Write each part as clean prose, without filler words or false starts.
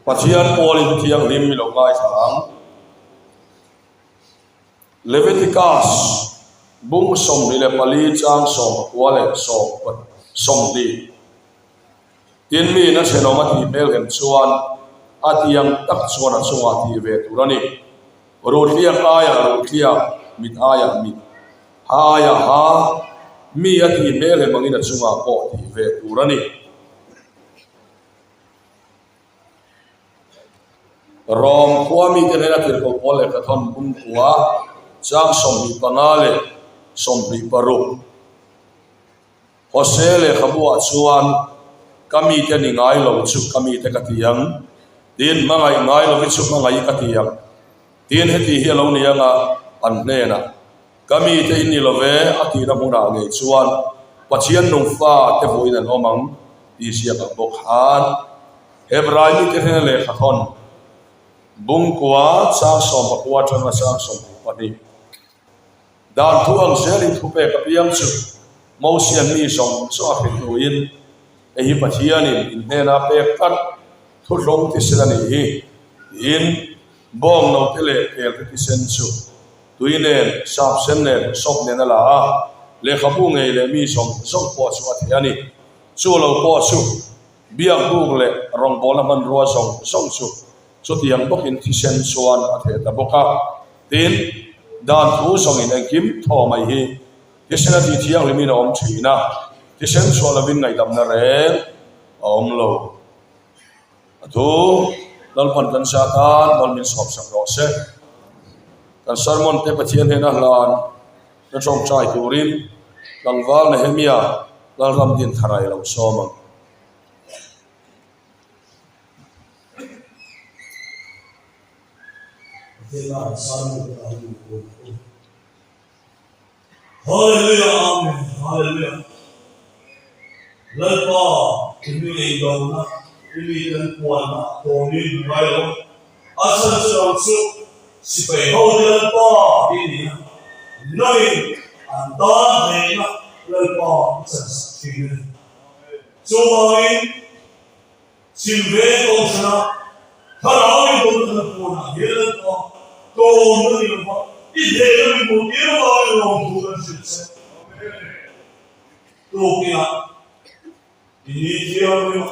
Pathian pawlin thianghlim i lo ngaithla ang. Leviticus bung 24 chang 19 leh 20. Tin, miin a thenawm a tih hmel hem chuan a tiang tak chuan a chungah tih ve tur a ni. Ruhliak aiah ruhliak, mit aiah mit, ha aiah ha, mi a tih hmel hem angin a chungah pawh tih ve tur a ni. Rom khua mite hnena tirhkoh pawl lehkha thawn bungkua chang 25 leh 26. Hose lehkhabuah chuan, Ka mite ni ngai lo chu ka mite ka ti ang, tiin hmangaih ngai lovi chu hmangaih ka ti ang, tiin heti hi a lo ni anga an hnenah, Ka mite in ni lo ve, a tihna hmunah ngei chuan Pathian nungfa te vuain an awm ang, tih ziak ang bawk khan Hebrai mite hnena lehkha thawn bungkua chang 19 atanga chang 22. Dan thu ang zelin thupek apiang chu Mosian mi zawng zawng a hrilh hnuin, Hei hi Pathianin in hnena pek tlat thuthlung thisen a nih hi, tiin bawng note leh kelte thisen chu tui nen, sap sen nen, sawp nen a la a, lehkhabu ngei leh mi zawng zawng pawh chu a thei a ni. Chu lo pawh chu biakbuk leh rawngbawlna hmanrua zawng zawng chu Chutiang bawkin thisen chuan a theh ta bawk a. Tin, dan thu zawngin engkim thaw mai hi thisen a tih thianghlimin a awm thin a, thisen chhuah lovin ngaihdamna reng a awm lo. A thu Lalpan kan sa tan mal min sawpsak rawh se. Kan sermon te Pathian hnena hlan na tawngtai turin tlangval Nehemia Lalram din tharai lo sawm ang. Hallelujah Amen Hallelujah Lalpa i hming ei dona i mite an puanna tawmin hmu ngai lo a chhan chu ang chu sipai ho te Lalpa hi ni a nangin an tan hnehna Lalpa i chan sak thin a ni chuvangin Chim ve tawng hran a, thlarau in dawlna kan pawnah hian Lalpa tlawmna ni lova i hnehna min hmuh tir avangin lawmthu kan hrilh che. Tukinah i ni thianghlim a,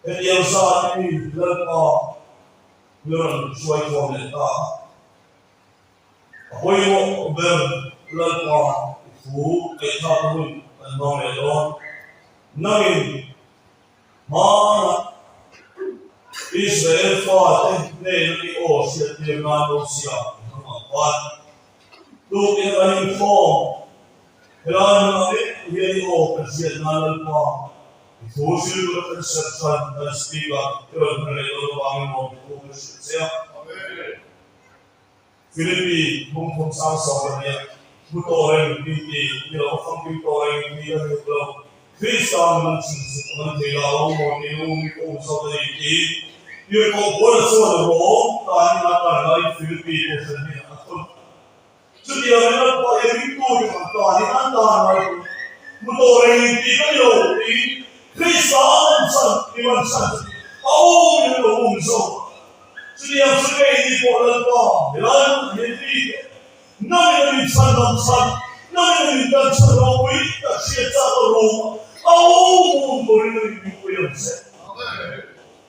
hetiang zat i mi Lalpa mi rawn hruai khawm leh ta a, a pawimawh ber Lalpa i thu ngaihthlak hun kan hmang leh dawn. Nangin Hmana Israel fate hnena i aw hriattir nan Mosia i hmang ang khan, tukin kan inkhawm helai hmunah ngei hian i aw kan hriat nan Lalpa i thu hrilh tura kan serh hran kan speaker i rawn hman leh dawn avangin nuam thu kan hrilh che a. Philippi bungthum sang sawm a nia, hmu tawh reng min ti, ni lo famkim tawh reng ni ka hmu lo, Krista min an chhun chu ka man thei lo maw ti u mi ka um zawk a ni tiin Tirhkoh Paula chuan Rom tanin a tan laiin Philippi kohhran hnenah a thawn. Chutiang in Lalpa i ringtu te khan tanin an tan lai pawn hmu tawh reng in ti ka ni lo tiin Krista an an chan i man chhan chu a um in an lo um zawk a. Chutiang chu keini pawh Lalpa helai hmunah hian mite nangin a min chhan dam chhan, nangin a min tan chhan ropui tak hriat chak a rum a, a um um turin a min mipui ang che.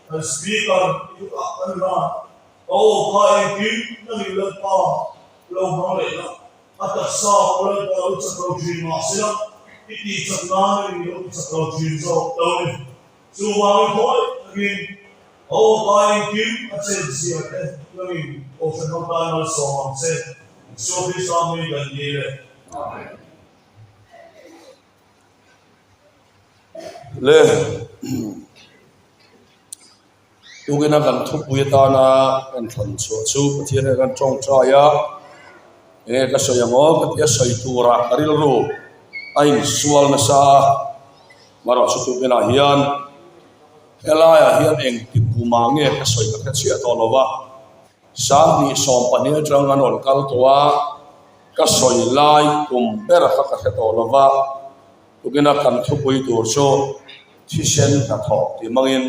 Kan Speaker i kutah kan hlan a aw kha engkim nangin Lalpa lo hmang leh la, a taksa pawh Lalpa lo chak lo thin mahsela i tihchak nan a min lo tichak lo thin zawk lo ni. Chuvangin khawi takin a aw ta engkim a chen zia te langin Kohhran ho tan malsawm ang che. Isua Krista hming kan dil e. Amen. Le tukina kan thupui atana kan thlan chhuah chu Pathian hian kan tawngtai a, enge ka sawi ang aw ka ti a sawi turah ka rilru a insual nasa a. Marawh chu tukinah hian helaiah hian engti kumah nge ka sawi ka hre chhiah tawh lo va, 2012 atang an rawn kal tawh a, ka sawi lai kum ber kha ka hre tawh lo va, tukina kan thupui tur chu thisen hnathawh tih hmangin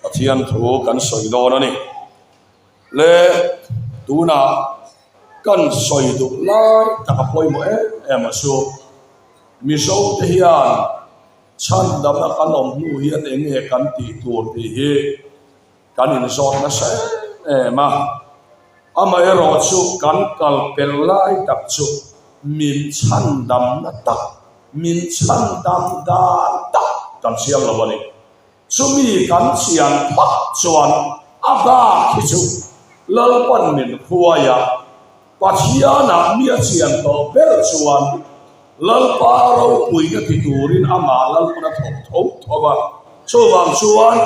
Pathian thu kan sawi dawn a ni. Le tunah kan sawi duh lai tak a pawimawh em em a chu Mizo te hian chhandamna kan awm hnu hian eng nge kan tih tur tih hi kan inzawt nasa em em a. Amaherawhchu kan kal pel lai tak chu min chhandamna tak, min chhandam dan tak kan chiang lo a ni. Chumi kan chian phawt chuan a bak hi chu Lalpan min hruai a, Pathianah mi a chian tawh ber chuan Lalpa ropuina ti turin amah Lalpan a thawk tho tho a. Chuvang chuan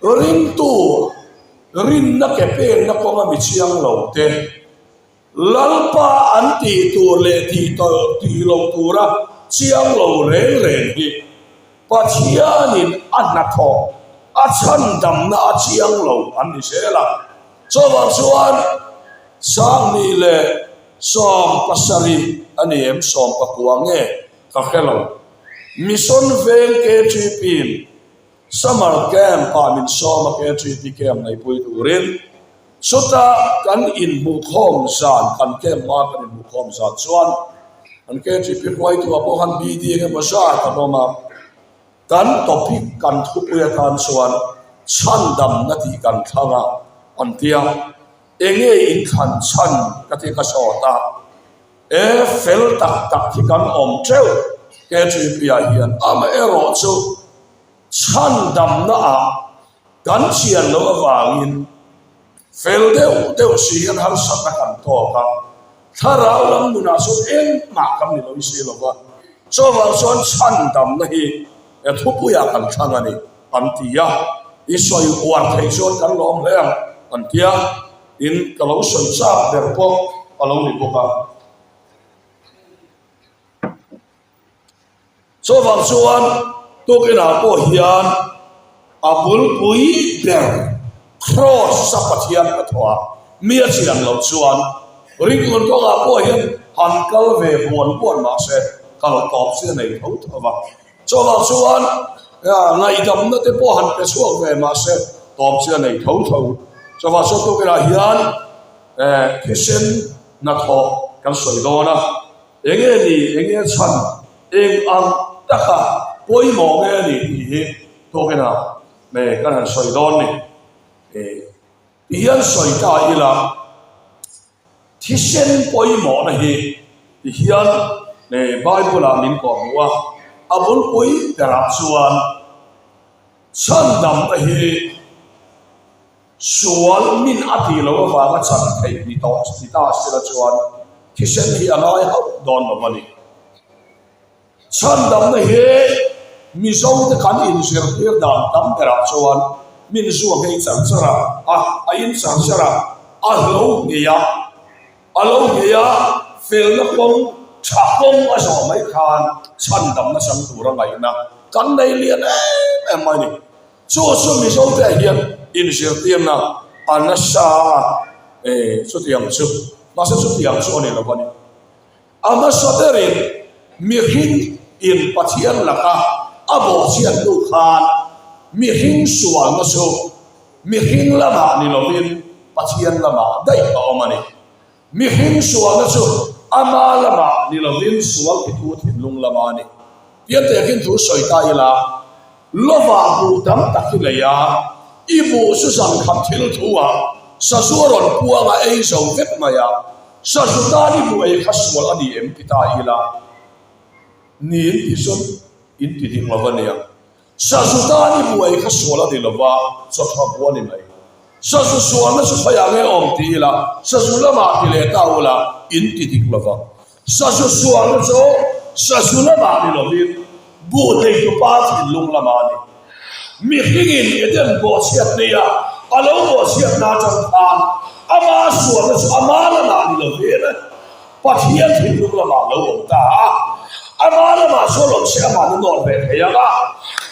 ringtu rinna ke penna kawnga mi chiang lo te, Lalpa an tih tur leh tih tih lo tura chiang lo reng reng hi Pathianin a hnathawh a chhandamna a chiang lo an ni zel a. Chuvang chuan Sangni leh 70 a ni em 19 nge ka hre lo. Mission Veng KTP-in Summer Camp-ah min sawm a KTP camp neihpui turin Chuta kan inhmuhkhawm zan, kan camp hma kan inhmuhkhawm zan chuan kan KTP hruaitu ah pawh khan BD eng emaw zat an awm a, kan topic kan thupui atan chuan chhandamna tih kan thlang a an ti a, enge inthlan chhan ka ti ka sawt a, e fel tak tak hi kan awm teuh KTP ah hian amaherawhchu chhandamna ah Kan chian loh avangin fel deuh deuh si hian harsatna kan tawk a, thlarau lam nunah chuan engmah kan ni lo si lo va, chuvang chuan chhandamna hi thupuiah kan thlang a ni an ti a, i sawi uar theih chuan kan lawm hle ang an ti a, tin ka lo sawi chak ber pawh a lo ni bawk a. Chuvang chuan tukinah pawh hian a bulpui ber Kraws a Pathian hnathawh a mi a chian loh chuan ringlun kawngah pawh hian han kal ve buan buan mah se kal tawp chi a nei tho tho va. Chuvang chuan ngaihdamna te pawh han pe chhuak ve mah se tawp chi a nei tho tho. Chuvang chuan tukinah hian thisen hnathawh kan sawi dawn a. Enge ni, enge chhan, eng ang taka pawimawh nge a ni tih hi tawkina kan han sawi dawn ni. Ti hian sawi ta ila, thisen pawimawhna hi ti hian Bible-ah min kawhhmuh a, a bulpui berah chuan chhandamna hi, Sual min a tih loh avanga chan theih ni tawh ni ta sila chuan thisen hi a ngai hauh dawn lo a ni. Chhandamna hi Mizote kan inzirtir dan tam berah chuan min zu a nghei char char a, a a in char char a, a hlo nghei a, a lo nghei a, felna kawng tha kawng a zawh mai khan chhandamna chang tura ngaihna kan nei lian em em mai a ni. Chu chu Mizote ah hian inzirtirna a nasa a, e chutiang chu, mahse chutiang chu a ni lo a ni. A hmasa berin mihring in Pathian laka a bawhchhiat hnu khan mihring sualna chu mihring lamah ni lovin Pathian lamah daih a awm a ni. Mihring sualna chu ama lamah ni lovin sual titu thinlung lama a ni. Pian tekin thu sawi ta ila, Lovah buh tam tak hi nei a, i buh chu zan khat thil thu ah sazu a rawn puang a ei zo vek mai a, sazu tan i buh ei kha sual a ni em ti ta ila, ni in ti chuan in ti dik lo a nia. Sazu tan i buai kha sual a ni lo va, chaw tha bu a ni mai. Sazu sualna chu khawiah nge awm ti ila, sazu lamah ti leh ta ula, in ti dik lo vang. Sazu sualna chu sazu lamah ni lovin, buh neitupa thinlung lamah a ni. Mihringin Eden bawhchhiat neia a lo bawhchhiatna atang khan ama sualna chu ama lamah ni lovin, Pathian thinlung lamah lo awm ta a, ama lamah chuan awm se amah na nawr ve thei ang a,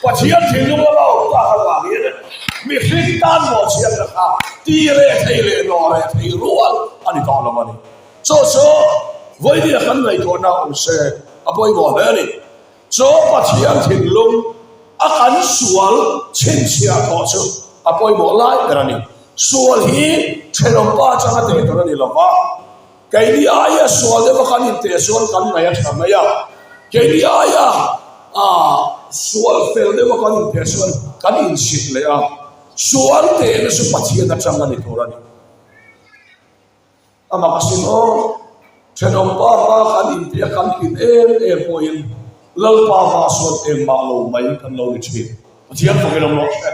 Pathian thinlung lama awm ta avangin mihring tan mawhchhiatna kha ti reh thei leh nawr reh thei rual a ni tawh lo a ni. Chu chu vawinia kan ngaihtuahna awm se a pawimawh hle a ni. Chu Pathian thinlung. A kan sual chhinchhiah tawh chu a pawimawh lai ber a ni. Sual hi thenawmpa atanga teh tur a ni lo va, keini aia sual deuha kan inteh chuan kan ngaih a tha mai a, keini aia sual fel deuha kan inteh chuan kan insit leh a, sual tehna chu Pathian atang a ni tur a ni. A mak asin aw, thenawmpa hma kan intia kan tlin em em pawhin Lalpa hma sawn engmah lo mai kan lo ni thin. Pathian fakin awm rawh se.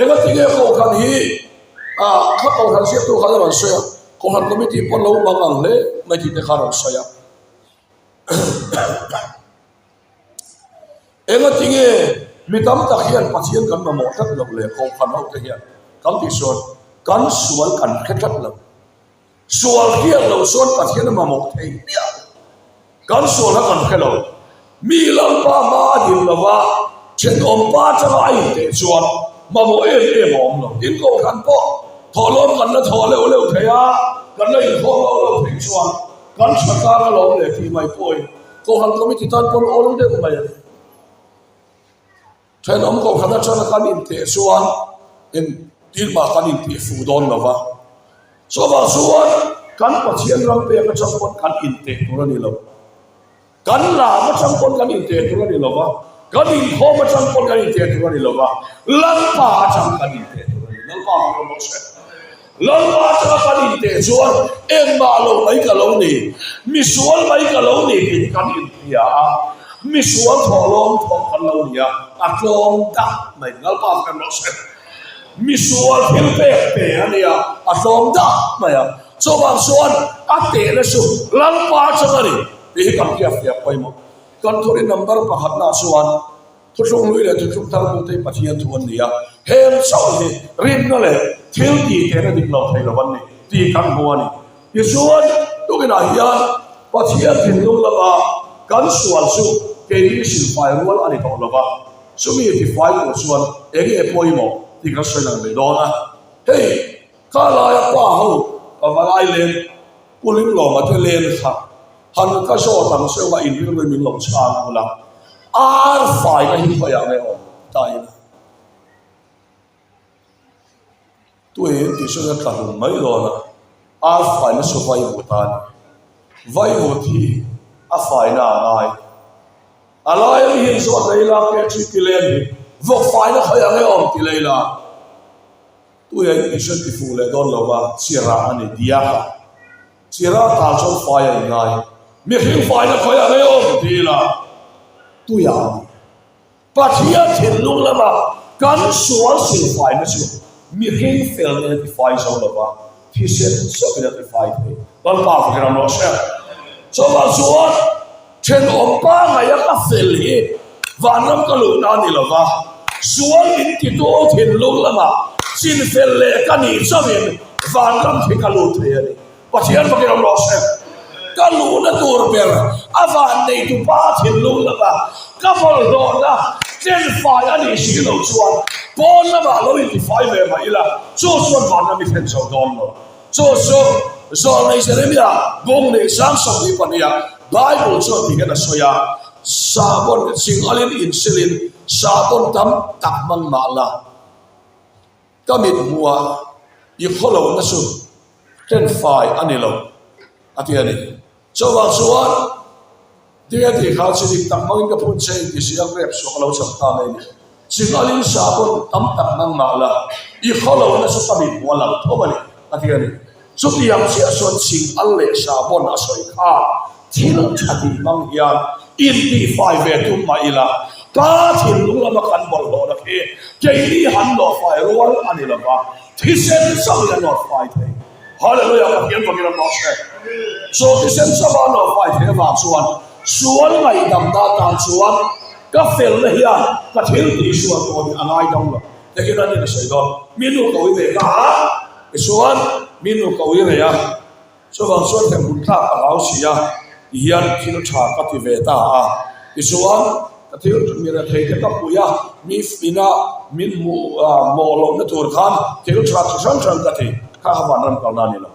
Engatinge Kohhran hi ah kha Kohhran ziaktu khan a rawn sawi a, Kohhran Committee pawn lo mang ang hle mai tih te kha a rawn sawi a. Engatinge mi tam tak hian Pathian kan mamawh tlat lo le Kohhran ho te hian kan tih chuan kan sual kan hre tlat lo. Sual hriat loh chuan Pathian a mamawh thei hmiah lo. Kan sual kha kan hre lo. Mi Lalpa hma a din lo va, thenawmpa atanga a inteh chuan mamawh em em a awm lo. Tin Kohhran pawh thawhlawm kan la thawh leuh leuh thei a, kan la inkhawm loh loh theih chuan kan tha tlang alawm leh tih mai pawhin Kohhran Committee tan pawn awl deuh mai a ni. Thenawm Kohhran atanga kan inteh chuan engtin mah kan intih fuh dawn lo va. Chuvang chuan kan Pathian ram pek atang pawn kan inteh tur a ni lo. Kan lam atang pawn kan inteh tur a ni lo va, kan inkhawm atang pawn kan inteh tur a ni lo va, Lalpa atang kan inteh tur a ni. Lalpa kan rawn bawk se. Lalpa atanga kan inteh chuan engmah lo mai ka lo ni, misual mai ka lo ni tih hi kan inhria a, misual thawhlawm thawh kan lo ni a, a tlawm dak mai. Lalpa kan rawh se. Misual thil pek pe a nia, a tlawm dak mai a. Chuvang chuan a tehna chu Lalpa atanga ni tih hi kan hriatfiah pawimawh. Kan thurin number pakhatna chuan Thuthlung hlui leh thuthlung thar bute hi Pathian thu an ni a, heng chauh hi rinna leh thil tih tehna dik lo thei lo an ni tih kan hmu a ni. Tichuan, tukinah hian Pathian thinlung lama kan sual chu keini silfai rual a ni tawh lo va, chumi tifai tur chuan eng nge pawimawh tih kan sawi lang leh dawn a. Hei, kha laia pa ho pavalai leng Pu Limlawma te len kha Han ka zawt ang che u a in rilru min lo chhang ula, ar faina hi khawiah nge awm ta ila? Tuiin tih chuan a tla hlum mai dawn a, ar faina chu vaivut a ni. Vaivut hi a faina a ngai. A lai ami hian zawt leh ila, KHP len hi vawk faina khawiah nge awm ti leh ila? Tuiah in tih chuan ti fuh leh dawn lo va, chirah a ni diak a. Chirah tal chuan fai a inngai. Mihring faina khawiah ngei awm ti ila tuiah a ni. Pathian thinlung lama kan sual silfaina chu mihring fel nen a tifai zo lo va, thisen chauhin a tifai thei. Lalpa fakin ram rawh se. Chuvang chuan thenawm pangaia ka fel hi vanram ka luhna a ni lo va, sual min titu thinlung lama chinfel leh ka nih chauhin vanram hi ka lut thei a ni. Pathian fakin ram rawh se. Ka luhna tur ber a van neitupa thinlung lama ka bawlhhlawhna tlenfai a nih si loh chuan pawn lamah lo intifai ve mah ila chu chuan vanram i thlen zo dawn lo. Chu chu Zawlnei Jeremia bung leh 22 ah Bible chuan ti hian a sawi a, Sahbawn chingalin insilin sahbawn tam tak hmang mah la, ka mit hmuhah i khawlohna chu tlenfai a ni lo, a ti a ni. Chuvang chuan tinge tih kha chi dik tak hmangin ka phun che inti si a, grep suak a lo cham ta mai a ni. Chingalin sahbawn tam tak hmang mah la, i khawlohna chu ka mit hmuh a lang tho a ni, a ti a ni. Chutiang chiah chuan chingal leh sahbawn a sawi kha thil tha tih hmang hian intihfai ve tum mah ila, pa thinlung lama kan bawlhhlawhna khi keini han nawhfai rual a ni lova, thisen chauhin a nawhfai thei. Hallelujah Pathian fakin a rawh se. Chu thisen chauha a nawhfai thei avang chuan sual ngaihdamna atan chuan ka felna hian ka thil tihsual tawh hi a ngaidam lo. Hei hian a sawi dawn. Mi nu ko i ve ka a, tichuan mi nu ko i rei a, chuvang chuan hremhmun tlak ka hlau si a, tihian thil tha ka ti ve ta a, tichuan ka thil mi rethei te ka pui a, mi ina min hmuh mawh lohna tur khan thil tha chi hrang hrang ka ti, kha kha vanram kalna a ni lo.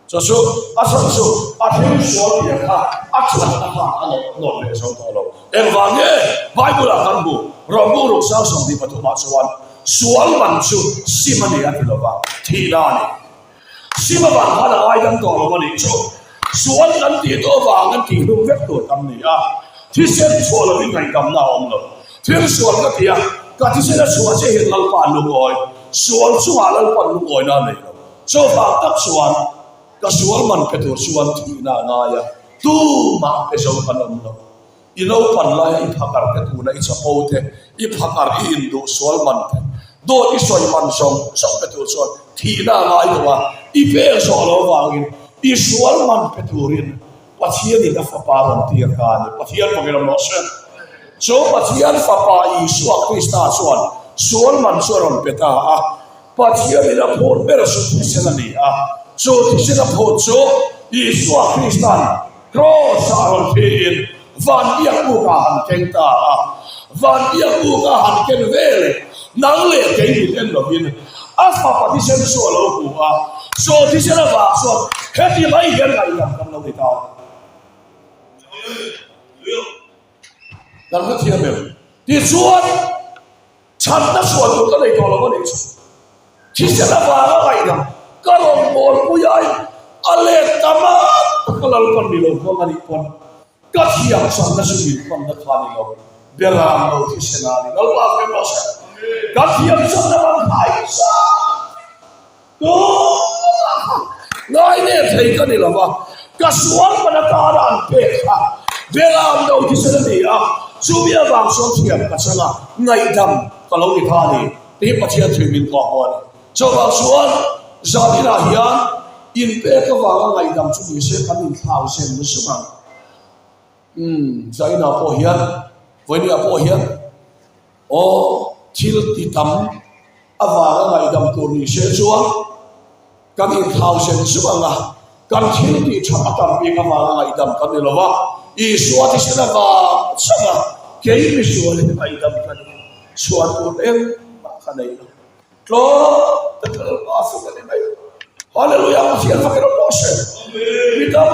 Chu chu a chhan chu a thil sual pian kha a thatna khan a nawt leh zo tawh lo. Engvang nge Bible-ah kan hmu? Rawng ruk sang 23 ah chuan sual man chu sim a ni a ti lo va, thihna a ni. Sim avang khan a ngaidam tawh lo a nih chu. Sual kan tih tawh avang kan tih hlum vek tur kan ni a, thisen chhuah lovin ngaihdamna a awm lo. Thil sual ka ti a, ka thisen a chhuah che hian Lalpa an lungawi, sual chungah Lalpa'n lungawina a nei lo. Chuvang tak chuan ka sual man pe tur chuan thihna a ngai a, tumah pe zo kan awm lo. I naupan laia i phakar te tuna i chapo te, i phakar i induh sual man te, dawt i sawi man zawng zawng pe tur chuan thihna a ngai lo a, i pek zawh lo vangin i sual man pe turin Pathianin a fapa rawn tir ta a ni. Pathian fangin awm rawh se. Chu Pathian fapa Isua Krista chuan sual man chu a rawn pe ta a, Pathianin a phut ber chu thisen a ni a, chu thisen a phut chu Isua Krista'n Kraws-ah rawn thiin van biakbuk ah han keng ta a, van biakbuk ah han ken ve leh nang leh kei min en lovin a fapa thisen chu a lo hmu a, chu thisen avang chuan heti mai hian ngaihdam kan lo ni ta a ni. Kan hrethiam em? Tichuan. Chhanna chhuah tur ka nei tawh lo a nih chu. Thisen avanga ngaihdam ka rawn bawlpui aiin a let ta mat tak a Lalpan ni lo hmang a nih pawn ka thiam chhanna chu min hmanna kha a ni lo, Beram lo thisen a ni. Lalpa hmel rawh se. Ka thiam chhanna man khai zat. Tunah kha ngai nen thei ka ni lo va, ka sual hman atana an pek kha Belam do thisen a ni a, chumi avang chuan thiam ka chang a, ngaihdam ka lo ni kha a ni tih Pathian thui min kawh hmu a ni. Chuvang chuan zan inah hian inpek avanga ngaihdam chu ni se kan inthlau zen zung ang. Umm, zan inah pawh hian, vawinia pawh hian aw thil ti tam avanga ngaihdam tur ni se chuan kan inthlau zen zuk ang a, kan thil tih that a tam bik avanga ngaihdam kan ni lo va, Isua thisen avang chauh a kei misualin ngaihdam ka ni, chhuan tur engmah ka nei lo. Tlawm tak Lalpa a fak a ni mai. Hallelujah Pathian fak erawh pawh se. Mi tam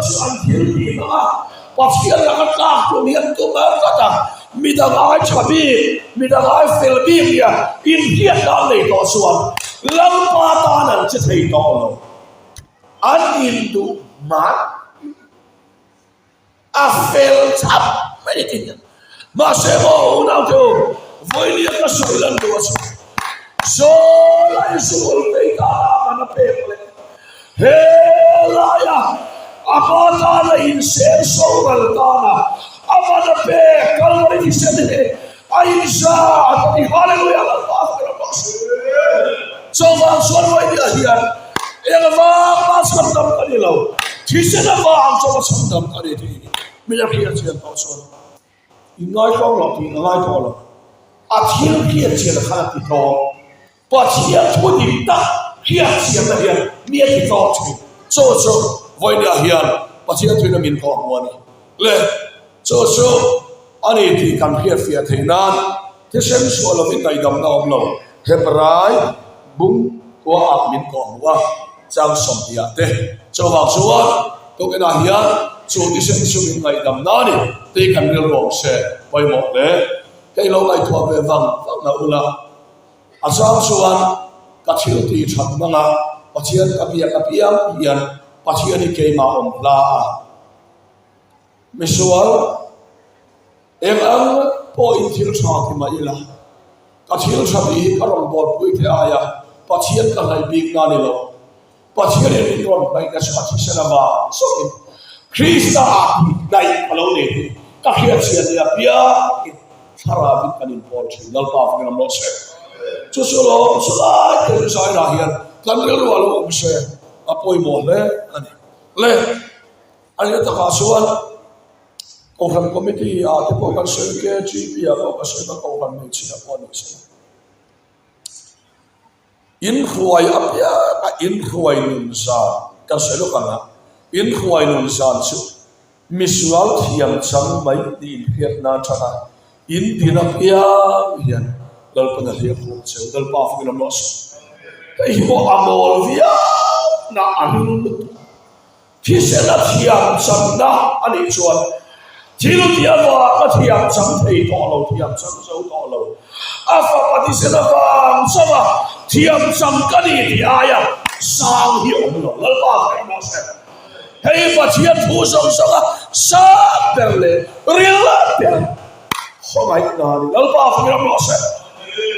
chu an thil tih hmang a, Pathian laka tlak tur hi an tum a tlat a, midang ai tha bik, midang ai fel bik nia inhriatna an nei tawh chuan Lalpa tan an che thei tawh lo. An induh hman. A fel chap mai ni tin. Mahse maw unaute u, vawinia ka sawi lan duh a chu. Zawlai zual phei tana man a pek leh he laia a hma tana insen soral tana a man a pek Kalvari thisen hi a inzat a ni. Hallelujah Lalpa fak rawh se. Chuvang chuan vawinia hian engvang mah chhandam ka ni lo, thisen avang chuan a chhandam ka ni tih hi min a hriat chian tawh chuan in ngaihawm loh tih ka ngai tawh lo. A thil hriat chian khan a ti tlawm. Pathian thu dik tak hriat chianna hian mi a ti tlawm thin. Chu chu vawinia hian Pathian thuin a min kawh hmu a ni. Le chu chu a ni tih kan hriatfiah theih nan thisen suah lovin ngaihdamna awm lo. Hebrai bung khuaah min kawh hmu a, chang 20 te. Chuvang chuan tukinah hian chu thisen chu min ngaihdamna a ni tih kan rilru awm se pawimawh hle. Kei lo ngaihtuah ve vang vang na ula, a chang chuan ka thil tih that hmanga Pathian ka biak apiang hian Pathian hi keimah awm hla a. Misual, eng ang pawhin thil tha ti mah ila, ka thil tha tih hi ka rawn bawlpui te aia Pathian ka hnaih bik na ni lo. Pathianin min rawn hnaihna chu a thisen avang zawkin Krista ah tih hnaih ka lo nei tih ka hriatchhiah ni apiangin thlarauin kan inpawl thin. Lalpa fangin awm rawh se. Chu chu lawm chu lai te chu zairah hian kan rilru a lo awm se a pawimawh hle a ni. Le a nih takah chuan Kohhran Committee ah te pawh kan sawi KGP ah pawh ka sawi ka Kohhran hmeichhia pawh a nih se. Inhruai apianga inhruai nun zan kan sawi lawk ang a, inhruai nun zan chu misual thiam chang mai tih inhriat nan than a, in din apiang hian Lalpan a hliah khum che u, Lalpa fakin awm rawh se. Hei hi pawh a mawl viau na a ring lutuk. Thisen a thiam channa a nih chuan. Thil tih avanga thiam chang thei tawh lo, thiam chang zo tawh lo. A fapa thisen avang chauha thiam chang ka ni tih aia sang hi a awm lo. Lalpa ka rawh se. Hei Pathian thu zawng zawnga sang ber leh ril ber khawngaihna a ni. Lalpa ka rawh se.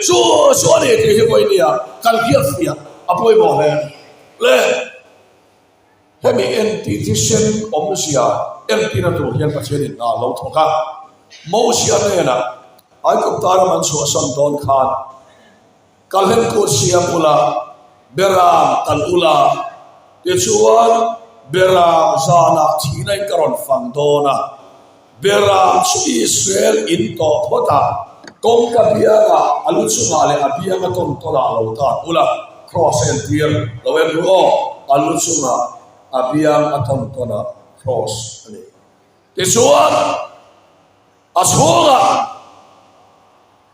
Chu chu a ni tih hi vawinia kan hriatfiah a pawimawh hle a ni. Le. Hemi entir thisen awmzia entirna tur hian Pathianin hna a lo thawk a. Mosia hnenah Aigupta ram an chhuahsan dawn khan, Kalhen kut siam ula, Beram kal ula, tichuan Beram zanah thihna in ka rawn fang dawn a, Beram chu Israel in tawh phawt a, kawngka biangah a lu chungah leh a bianga tawn tawnah lo tan ula, Kraws a entir lo en ru aw, a lu chungah a biang a tawn tawnah Kraws a ni. Tichuan, a chhungah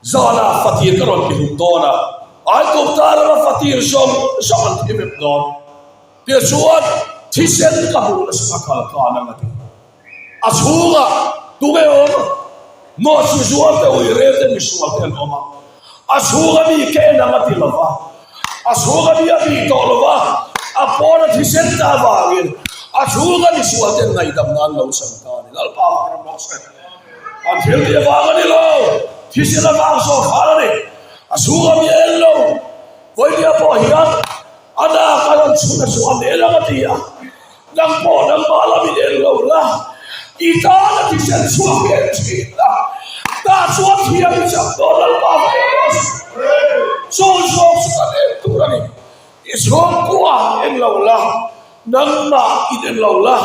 Zanah fatir ka rawn ti hlum dawn a, Aigupta rama fatir zawng zawng an thi vek dawn. Tichuan, thisen ka hmuh nasa ka kal tan ang a ti. A chhungah tunge awm? Nawhchi zual te, ui rel te, misual te an awm a. A chhunga mi ka en ang a ti lo va, a chhunga mi a bih tawh lo va, a pawna thisen ta avangin a chhunga misual ten ngaihdam nan lo chang ta a ni. Lalpa ka ram rawh se. An thil tih avang a ni lo, thisen avang zawk khan a ni. A chhunga mi a en lo, vawinia pawh hian a nak a rawn chhun a chu a nel ang a ti a, nang pawh nangmah lam in en lo la, i tan a thisen chhuak hi en thin la, tah chuan thiam i chak dawn Lalpa ka en rawh se. Chu zawk chu kan en tur a ni. I chhungkua en lo la, nangmah in en lo la,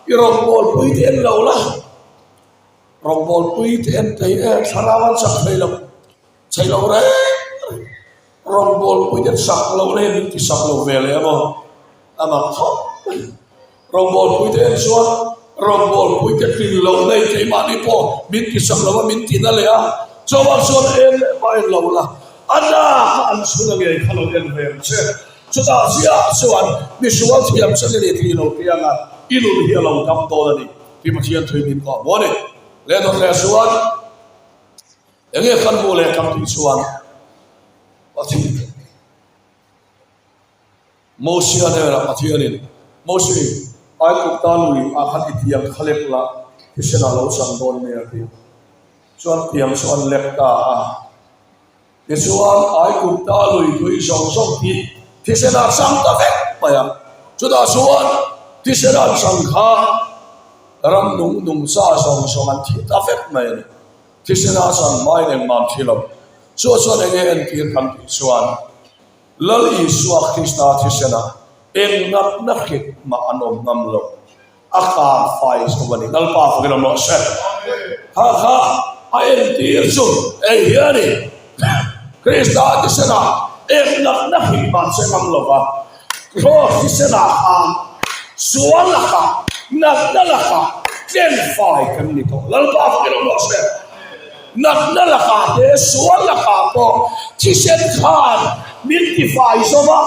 i rawngbawlpui te en lo la. Rawngbawlpui te en thei e, thlarau an chak thei lo, chei lo reng reng. Rawngbawlpui te chak lo leh min ti sak lo ve leh emaw a mak khawp mai. Rawngbawlpui te en chuan rawngbawlpui te tlin loh nei keimahni pawh min ti sak lo a, min ti na leh a, chuvang chuan en leh mah en lo la, a nak a an chhun a ngei kha lo en ve ang che. Chutah chiah chuan misual thiam che ni tih lo piang a, i nun hi a lo dam dawn a ni. Ti Pathian thui min kawh maw ni? Leh dawt leh chuan eng nge kan hmuh leh kan tih chuan Pathian Mosia hnenah Pathianin Mosi Aigupta lui ah khan i tiang kha lek la thisen ah lo chang dawn nia a ti. Chuan tiang chu an lek ta a. Tichuan, Aigupta lui tui zawng zawng hi thisen ah chang ta vek mai a. Chutah chuan thisen an chang kha ram nung nungcha zawng zawng an thi ta vek mai a ni. Thisen ah chan hmain engmah an thi lo. Chu chuan enge entir kan tih chuan Lal Isua Krista thisen ah eng natna hrit mah an awm ngam lo. A kar fai zawk a ni. Lalpa fakin awm rawh se. Kha kha a entir chu hei hi a ni. Krista thisenah eng natna hrim mah che ngam lo va, Kraws thisenah khan sual lakah, natna lakah tlen fai kan ni tawh. Lalpa fakin awm rawh se. Natna lakah te, sual lakah pawh thisen khan min tifai zawk a,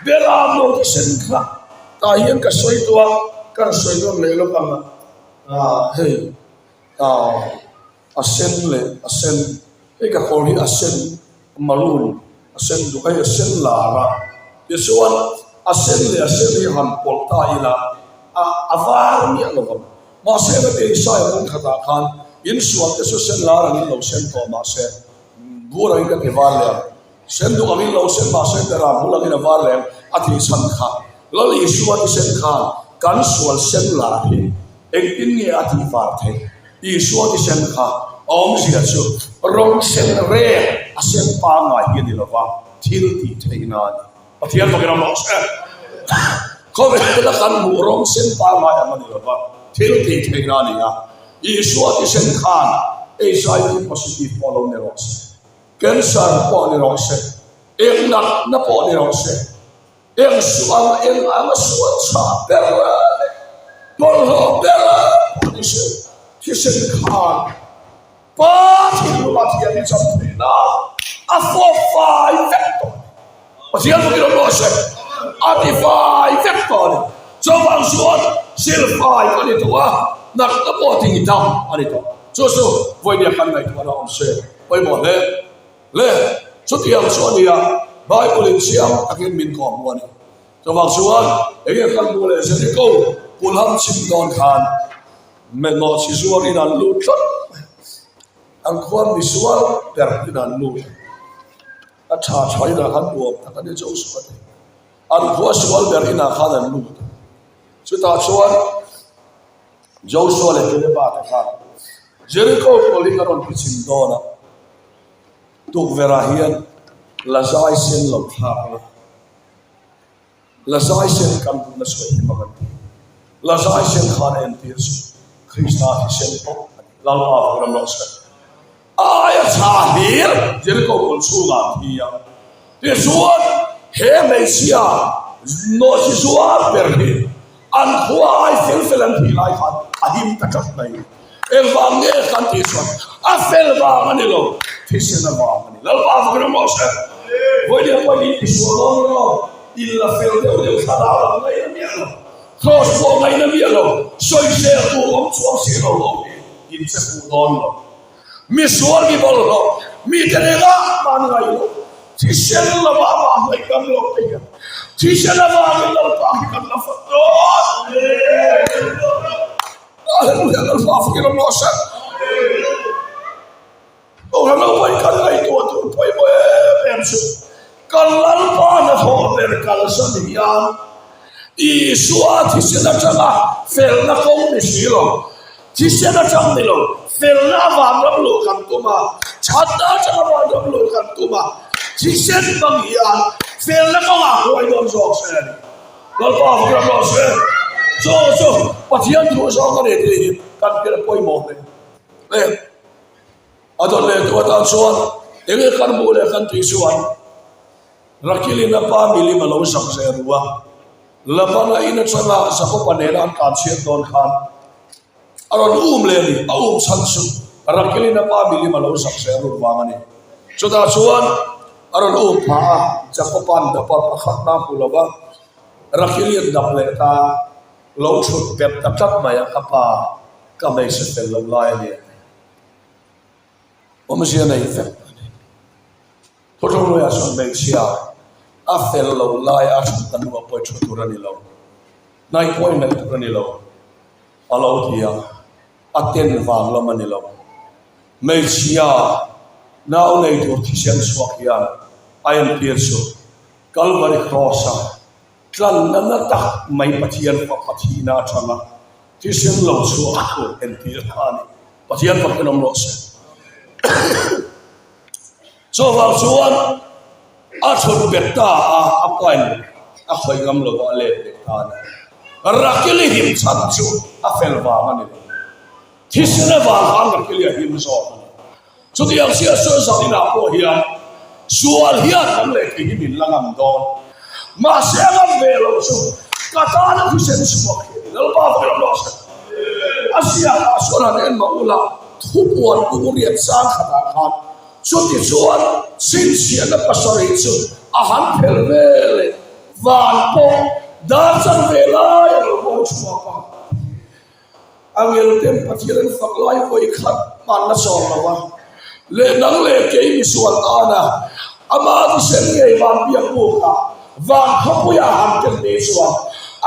Beram lo thisen kha Tah hian ka sawi tawh a, ka rawn sawi nawn leh lawk ang a, hei a sen leh a sen, hei ka kawr hi a sen maroon a sen duk a, hei a sen lar a, tichuan a sen leh a sen hi han pawlh ta ila a a var miah lo vang, mahse ka ti Isaiah hmun khatah khan insual te chu sen lar angin lo sen tawh mahse bur angin ka ti var leh ang. Sen duk angin lo sen mahse Beram hul angin a var lem a tih chhan kha Lal Isua thisen khan kan sual sen lar hi engtin nge a tih var theih? Isua thisen kha a awmzia chu rawng sen reng a sen pangngai hi a ni lova, thil tih theihna a ni. Pathian fakin a mawh se. Khawvela kan hmuh rawng sen pangngai ang a ni lova, thil tih theihna a ni a. Isua thisen khan HIV positive pawh lo ni rawh se. Cancer pawh ni rawh se, eng natna pawh ni rawh se, eng sual eng anga sual chhah ber leh bawlhhlawh ber pawh ni se, thisen khan Pa thinlunga thiam i cham theih nan a fawp fai vek tawh a ni. Pathian fakin awm rawh se, a ti fai vek tawh a ni. Chuvang chuan silfai ka ni tawh a. Natna pawh tih dam a ni tawh. Chu chu vawinia kan ngaihtuahna awm se pawimawh hle hle. Chutiang chu a nia, Bible in chiang takin min kawm hmu a ni. Chuvang chuan enge kan hmuh leh Jericho kulham chim dawn khan Mehnaw chi zuar in an lut tlat mai. An khuan misual ber in an lut a. A tha tha inah khan nuam tak a ni Joseph a ti. An khua sual ber inah khan an lut a. Chutah chuan Joshua leh Caleb-a te khan Jericho pawlhin a rawn tichim dawn a. Tukverhah hian la zai sen lo thlak la. La zai sen kan duhna sawi hi hmang an ti. La zai sen khan a entir chu Krista thisen pawh a ni. Lalpa vang ram rawh se. A aia tha hlir Jericho kawl chhungah an thi a. Tichuan he hmeichhia nawhchi zuar ber hi An khua ai fel fel an tih lai khan a him ta tlat mai. Engvang nge kan tih chuan a fel vang a ni lo, thisen avang a ni. Lalpa vang ram rawh se. Vawiin pawhin in tisual dawn ni lo, in la fel deuh deuh thlarau lam ngaihna miah lo, kraws pawh ngaihna miah lo, sawisel tur awm chuang si lo ho hi in che fuh dawn lo. Misual mi bawlhhlawh, mite nena man ngai lo, thisen lama amah hnaih ngam lo te hian thisen avangin Lalpa hi kan la fak dawn. Hallelujah, Lalpa fakin awm rawh se. Kohhran lo pawi kan ngaihtuah tur pawimawh em em chu kan Lalpa hnathawh ber kalsan hian Isua thisen atanga felna kawng ni si lo, thisen atang ni lo, felna avang ram luh kan tum a, thatna atanga van ram luh kan tum a, thisen hmang hian felna kawngah huai dawn zawk se a ni. Lalpa fak ram rawh se. Chu chu Pathian thu zawng a ni tih hi kan hriat pawimawh hle. Le a dawn leh tu atan chuan enge kan hmuh leh kan tih chuan Rakilin a pa milim a lo zak ve ru a, Labana in atanga Jakoba nena an tlan chhiat dawn khan a rawn um leh a ni. A um chhan chu Rakilin a pa milim a lo zak ve ruk vang a ni. Chutah chuan a rawn um phah a, Jakoba'n dapa pakhatna a hmu lo va, Rakili'n dap leh ta lo thut bet ta tlat mai a, ka pa ka hmeichhe fel lo lai a ni a ti. Awmzia nei vek a ni. Thuthlungluiah chuan hmeichhia a fel lo lai a thut ta hnuah pawh i thu tur a ni lo, hnaih pawh i hnaih tur a ni lo a lo ti a, a ten vang lam a ni lo. Hmeichhia nau nei tur thisen chhuak hian a entir chu Kalvari Cross-a tlanna na tak mai Pathian fapa thihna atanga thisen lo chhuak tur entir kha a ni. Pathian fakin awm rawh se. Chuvang chuan a thut bet ta a, a pain a khawih ngam lo va, a let leh ta a ni. Rakili him chhan chu a fel vang a ni lo. Thisen avang khan Rakili a him zawk a ni. Chutiang chiah chuan zaninah pawh hian sual hian kan lehkha hi min la ngam dawn. Mahse a ngam ve lo chu ka tana thisen chhuak hi a ni. Lalpa vawi lam rawh se. A ziakah chuan han en mah ula thupuan uriat sang khatah khan chuti chuan chhinchhiahna pasarih chu a han phel ve leh van pawh dar chan ve lai a lo mawi chhuak a. Angelten Pathian an fak lai vawi khat hmanna sawm lo a, leh nang leh kei misual tana ama thisen ngei van biak bukah van khawpuiah han tel ni chuan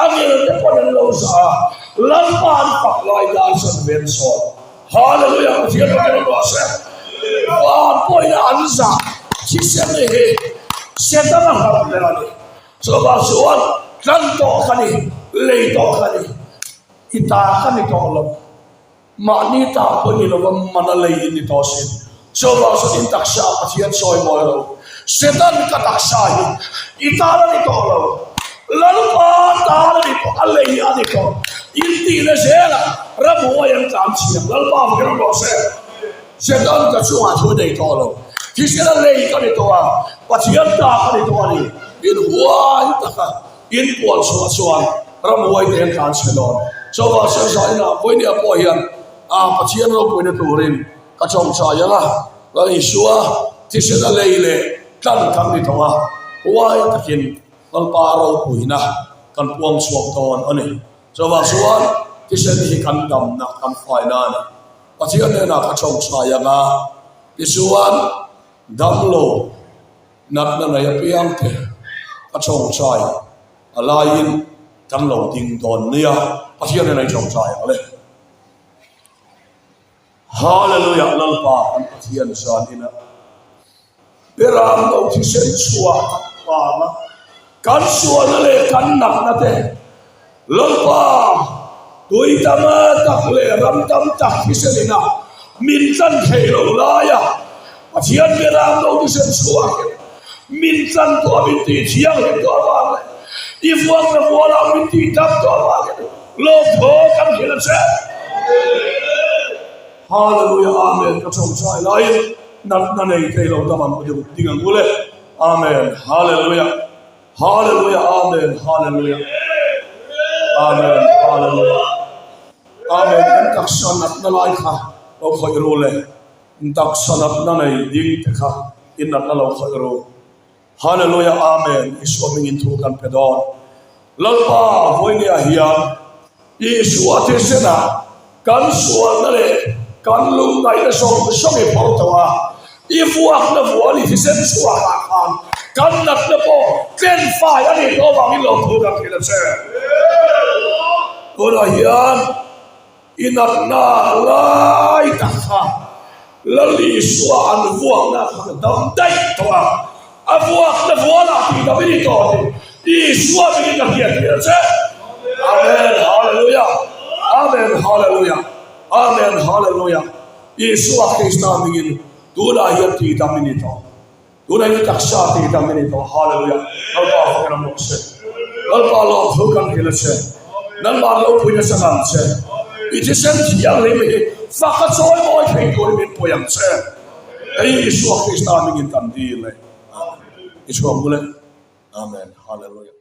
angelte pawn an lo zah a, Lalpa an fak lai dan chuan ven sawn. Hallelujah Pathian rawh rawh rawh se. Van pawhin an zah thisen hi Setana hlauh ber a ni. Chuvang chuan tlan tawh ka ni, lei tawh ka ni. I ta ka ni tawh lo. Mahni ta pawh ni lova man a lei in ni tawh sin. Chuvang chuan in taksa Pathian sawi mawi lo. Setan ka taksa hi i ta la ni tawh lo. Lalpa ta la ni tawh, a lei a ni tawh. In tihna zelah ramhuai an tlan chhiang. Lalpa vakin awm rawh se. Setan ka chungah thu nei tawh lo. Thisen a lei ka ni tawh a, Pathian ta ka ni tawh a ni. In huai taka In puan chhuah chuan ramhuai te an tlan chhe dawn. Chuvang chuan zainah vawinia pawh hian a Pathian ropuina turin ka tawngtai ang a, Lal Isua thisen a lei leh tlan kan ni tawh a, huai takin Lalpa ropuina kan puang chhuak dawn a ni. Chuvang chuan. Thisen hi kan damna, kan faina a ni. Pathian hnenah ka chawngchai ang a, tichuan damlo natna nei apiang te ka chawngchai a laiin kan lo ding dawn nia. Pathian hnenah i chawngchai ang le. Hallelujah Lalpa kan Pathian zan ina Beram lo thisen chhuah tak vanga kan sualna leh kan nakna te Lalpa tui tam tak leh ram tam tak thisen ina min tlan thei lo laia Pathian Beram lo thisen chhuah hian min tlan tawh a min tih thianghlim tawh avang leh i vuakna vualah min tih dam tawh avangin Lawmthaw kan hrilh a che. Hallelujah Amen ka chawngchai laiin natna nei thei lo dam ang ding ding ang u le Amen Hallelujah Hallelujah Amen Hallelujah Amen Hallelujah Amen in taksa natna lai kha lo khawih ru le in taksa natna nei ding te kha in natna lo khawih ru. Hallelujah Amen Isua hmingin thu kan pe dawn. Lalpa vawinia hian Isua thisenah kan sualna leh kan lungngaihna zawng zawng i phawrh tawh a, i vuakna vual i thisen chhuakah khan kan natna pawh tlen fai a nih tawh avangin lawmthu kan hrilh a che. Tunah hian I natna lai tak kha Lal Isua an vuakna kha ka dam daih tawh a, a vuakna vualah tih dam i ni tawh tih Isua mingin ka hriat tir a che. Amen Hallelujah Amen Hallelujah Amen Hallelujah Isua Krista mingin tunah hian tih dam i ni tawh. Tunah hi taksa tih dang a ni tawh. Hallelujah. Lalpa fak ram rawh se. Lalpa lawm thu kan hrilh a che. Nangmah lo pui nasa ngang che. I thisen thianghlim hi fak a chawi mawi thei turin min pui ang che. Hei Isua Krista hmingin kan dil e. Amen. I chhuak bul e. Amen. Hallelujah.